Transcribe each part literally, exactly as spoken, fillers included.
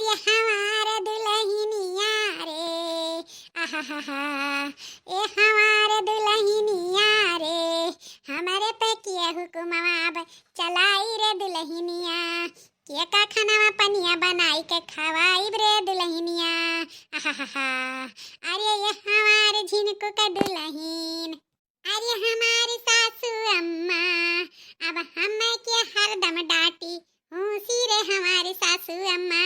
ये हमार दुलहिनिया रे, आहाहाहा, ये हमार दुलहिनिया रे, हमरे पे किया हुकुमवा अब चलाई रे दुलहिनिया, के का खानावा पनिया बनाई के खवाइब रे दुलहिनिया, आहाहाहा, अरे ये हमार झिनकू का दुलहिन। अरे हमार सासू अम्मा, अब हमें के हरदम डांटी, हूसी रे हमार सासू अम्मा,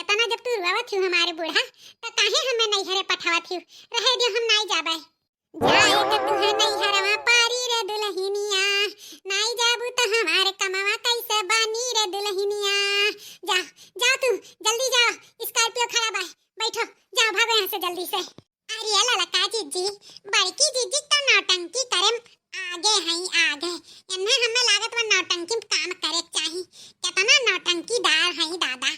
इतना जब तू रोवत हिउ हमार बूढ़ा, त काहे हमें नैहरे पठावत हिउ? रहे दियो, हम नाई जाबे। जाए के तुहे नैहरवा पारी रे दुलहिनिया, नाई जाबू त हमार कमवा कैसे बानी रे दुलहिनिया। जा, जा तू, जल्दी जा, Scorpio खड़ा बा, बैठो, जाओ, भागो यहाँ से जल्दी से। अरे ललका जिज्जी, बड़की जिज्जी त नौटंकी करे में आगे हई, आगे। इन्हें हमें लागत बा नौटंकी में काम करे के चाही। कितना नौटंकीदार हई दादा।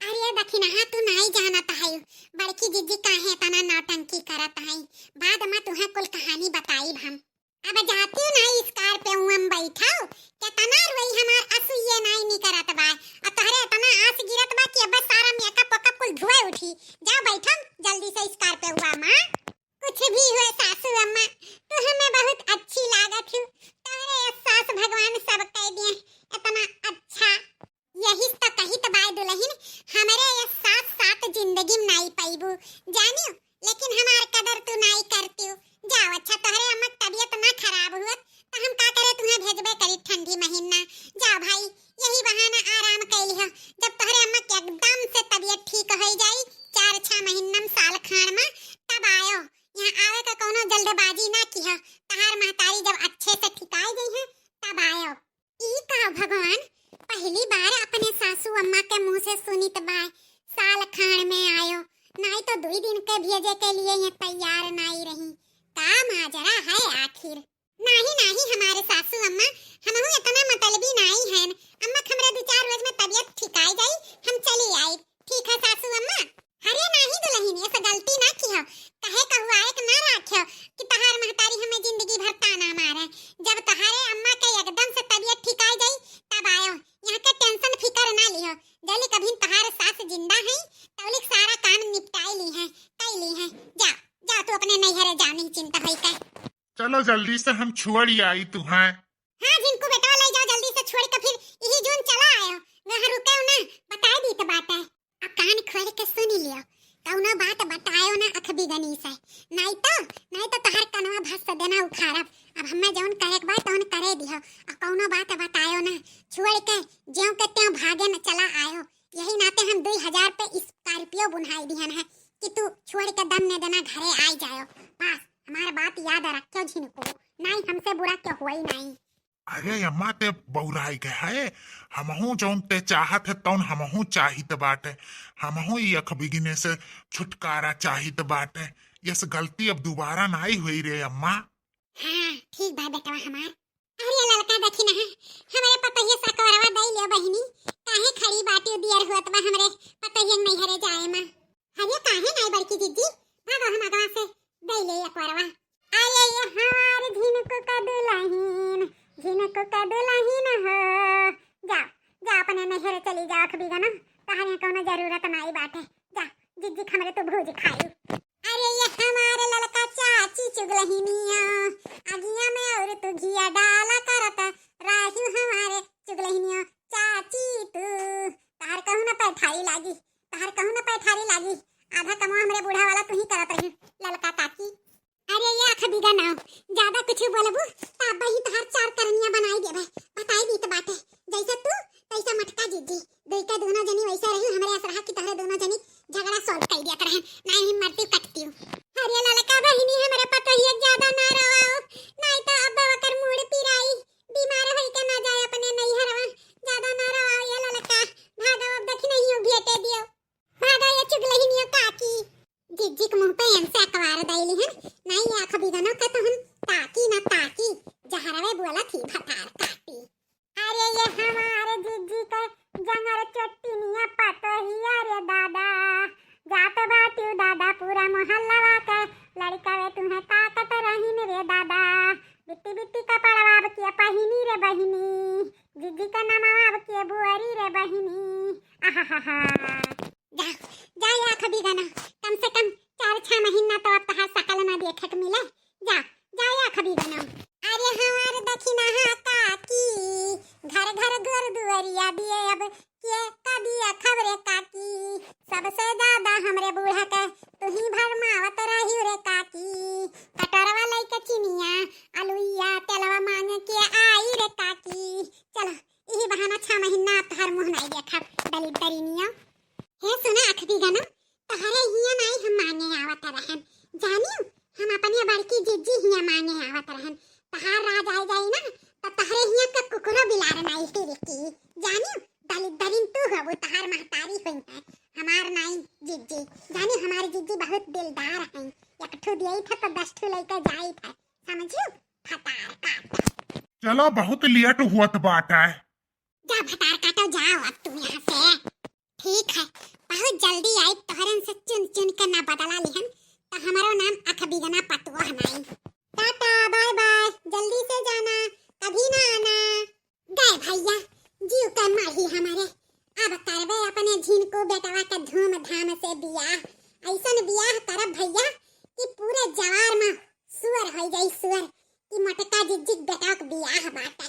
अरे दखिनहा, तू नाई जानत हई, बड़की जिज्जी काहे इतना नौटंकी करत हई। बाद में तुहे कुल कहानी बताइब हम। अब जातिउ ना Scorpio में बैठो, केतना रोई हमार असुइये नाई निकरत बा। अ तोहरे एतना आस गिरत बा कि अब सारा makeup वेकअप कुल धुए उठी। जा बैठो जल्दी से Scorpio में। कुछ भी हुए सासू अम्मा, तू हमें बहुत अच्छी लागत हिउ। तोहरे ये सास भगवान सब कह दिए, इतना अच्छा। यही तो कहित बाय दुलहिन, हमरे ये साथ साथ जिंदगी में नाई पइबू, जानियो, लेकिन हमार कदर तू नाई करतिउ। जाओ, अच्छा, तोहरे अम्मा के तबियत ना खराब हुअत, त हम का करे तुहें भेजबे करी ठंडी महीना। जाओ भाई, यही बहाना आराम कइ लिहो। जब तोहरे अम्मा के एकदम से तबियत ठीक होइ जाई, चार छह महीना में, साल खान में, तब आयो। यहाँ आवे का कौनो जल्दबाजी ना किहो। तहार महतारी जब अच्छे से ठिकाई गई है, तब आयो। ई का भगवान, पहली बार अपने सासू अम्मा के मुंह से सुनित बाय, साल खान में आयो, नाई तो दुई दिन के भेजे के लिए ये तैयार नाई रही। का माजरा है आखिर? नाही, नाही, हमारे सासू अम्मा, हमहू इतना मतलबी नाई हैं। अम्मा, हमरे दो चार रोज में तबियत ठिकाई जाई, हम चली आई। ठीक है सासू अम्मा। अरे नाही दुलहिन, ऐसा गलती ना किहो, कहे कहुआए के ना राख्यो कि तहार महतारी हमें जिंदगी भर ताना मारे। जब तहारे अम्मा के एकदम से तबियत ठिकाई जाई, तब आयो। यहाँ के tension फिकर ना लिहो, जली कभी तहार सास जिंदा है, तौलिक सारा काम निपटाई ली है, कई ली है। जा, जा तू अपने नैहरे जा, नहीं चिंता होई के। चलो जल्दी से हम छोड़ी आई तुहें। हाँ झिनकू बेटवा, ले जाओ जल्दी से छोड़ के, फिर यही जून चला आयो। वहाँ रुके ना, बताए दीत बाटे। अब कान खोल के सुनी लियो, कौनो बात बतायो ना अख बिगनी से, नाई तो, नाई तो तोहार कनवा भस से देना उखाड़ब। अब हमें जौन करे के बा तौन करे दिहो, और कौनो बात बतायो ना, छोड़ के ज्यों के त्यों भागे न चला आयो। यही नाते हम दुई हजार पे Scorpio बुन्हाई दिहन है कि तू छोड़ के दम ने देना घरे आई जायो। बस हमार बात याद रखियो झिनकू, नाई हमसे बुरा क्यों हुई नाई। अरे अम्मा, ते बौराई गए है, हमहू जौन ते चाहत है तौन हमहू चाहित बाटे, हमहू ई अख बिगने से छुटकारा चाहित बाटे। यस गलती अब दोबारा नाई हुई रे अम्मा। हाँ, ठीक बा बेटवा हमार। अरे ललका देखी ना, हमरे पतोहिया से अकबरवा दई लियो बहिनी, काहे खड़ी बाटी दियर हुअत बा हमरे पतोहिया नैहरे जाए मा। अरे काहे नाई बड़की जिज्जी, भागो हम अगवा से दई ले अकबरवा। अरे ये हमार झिनकू का दुलहिन, झिनकू का दुलहिन हो, जा, जा अपने नैहरे चली जा अख बिगनो, तोहरे कौनो जरूरत नाई बाटे, जा जिज्जी हमरे तू भूज खाई। अरे ये हमार ललका चाची चुगलहिनिया, अगिया में और तू घिया डाला करत, राहियो हमारे चुगलहिनिया चाची तू, तहार कहूँ ना पैठारी लागी, तहार कहूँ ना पैठारी लागी, आधा कमवा हमरे बूढ़ा वाला तू ही करत रही ललका काकी। अरे ये अख बिगनो, ज्यादा कुछ बोलबू त अब्बा ही तहार चार करनिया बनाई देबे, बताई दीत बाटे, जैसे तू तैसे मटका जिज्जी, दुई के दोनों जनी वैसे रही, हमरे असरहा की तोहरे दोनों जनी झगड़ा solve कर दिया तरह, ना ही मरती कटती हूँ। अरे ललका बहिनी हमरे पतोहिया ज्यादा ना रोवाओ, नाई तो अब्बा ओकर मूड़ पिराई, बीमार होई के ना जाए अपने नैहरवा, ज्यादा ना रोवाओ ये ललका, भागो अब देखी नहीं हो भेटे दियो, भागो ये चुगलहिनियो काकी। जिज्जी के मुंह पे एनसे अकवार दैली हन, नाई ये अख बिगनो का तो हम ताकी ना ताकी, जहरवे बोला थी भतार काटी। अरे ये हमार जिज्जी के जंगर चोट्टिनिया पतोहिया रे दादा, जात बाटिउ दादा पूरा मोहल्लवा के लड़िकवे तुहें ताकत रहिन रे दादा, बिट्टी बिट्टी कपड़वा अब के पहिनी रे बहिनी, जिज्जी के नमवा अब के बुअरी रे बहिनी, आहाहाहा। ए सुना अखबीगना, तहरे हियाँ नाई हम माँगे आवत रहन, जानियो, हम अपने बड़की जिज्जी हियाँ माँगे आवत रहन। तहार राज आइ जाई ना, त तहरे हियाँ क कुकुरो बिलार नाई टिरिकी, जानियो, दलिद्दरिन तू हबू, तहार महतारी होइहैं, हमार नाई जिज्जी, जानियो, हमार जिज्जी बहुत दिलदार हैं, एक ठो दियाई था त दस ठो लइके जाई था, समझियो, भतार काटा। चला, बहुत लेट हुअत बाटै। जा भतार काटो, जाओ अब तू यहाँ से। ठीक है, बहुत जल्दी आई, तोहरन से चुन चुन के ना बदला लिहन, त हमरो नाम अखबीगना पतुआ नाई। टाटा, बाय बाय, जल्दी से जाना, कभी ना आना। गए भइया, जीव के मरही हमरे। अब करबे अपने झिनकू बेटवा के धूमधाम से बियाह। अइसन बियाह करब भइया कि पूरे जवार में सुअर होइ जाई सुअर कि मोटका जिज्जी के बेटवा के बियाह बाटे।